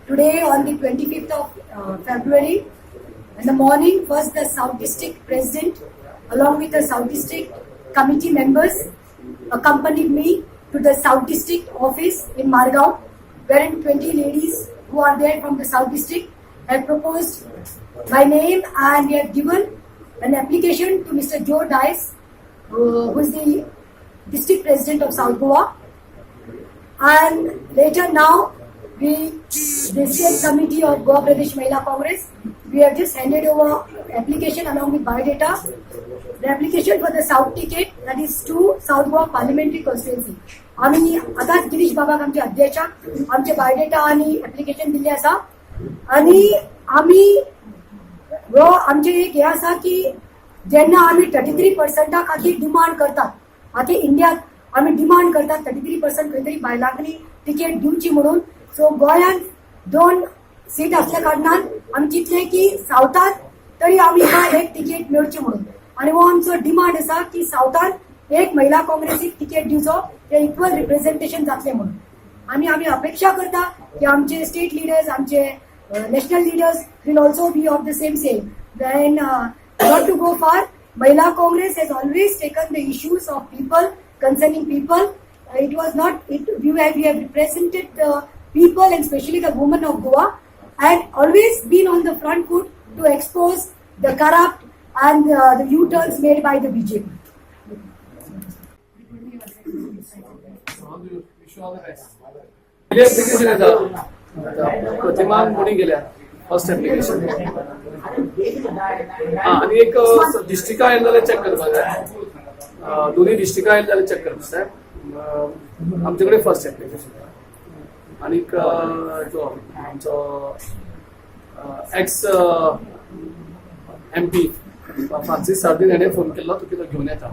Today on the 25th of February, in the morning, first the South District President, along with the South District Committee members, accompanied me to the South District office in Margao, wherein 20 ladies who are there from the South District have proposed my name, and we have given an application to Mr. Joe Dice, who is the District President of South Goa. And later now, we, the State Committee of Goa Pradesh Mahila Congress, we have just handed over application along with biodata, the application for the South ticket, that is to South Goa Parliamentary Constituency. आम्ही आतांच गिरीश बाबाक, आमच्या अध्यक्षाक, आमचे biodata आणि application दिल्ले आसा. आणि आमी हो आमचे एक हे आसा की जेन्ना आमी 33 पर्संटा खातीर डिमांड करतात, आतां इंडियात आमी डिमांड करतात 33% खंय तरी बायलांनी तिकेट दिवची म्हणून. सो गोंयांत दोन सीट असल्या कारणान आमी चिंतलें की सावथात तरी आमकां एक तिकेट मेळची म्हणून. आनी हो आमचो डिमांड आसा की सावथान एक महिला काँग्रेसीक तिकेट दिवचो, ते इक्वल रिप्रेझेंटेशन जातलें म्हणून. आनी आमी अपेक्षा करता की आमचे स्टेट लिडर्स, आमचे national leaders will also be of the same same. Then, not to go far, Mahila Congress has always taken the issues of people, concerning people. It was not it we have represented the people and especially the women of Goa and always been on the front foot to expose the corrupt and the U-turns made by the BJP. Wish all the best. पयली application येता, प्रतिमान मुणी गेल्या first application. हा, आनी एक डिस्ट्रिक्टा आयले जाल्यार check करपाक जाय. दोन्ही डिस्ट्रिक्टा आयले जाल्यार चॅक करपाक जाय. आमचे कडेन फर्स्ट एप्लिकेशन आनीक जो आमचो एक्स एमपी फ्रांसीस सार्दीन हेणे फोन केल्लो, तो कितें घेवन येता.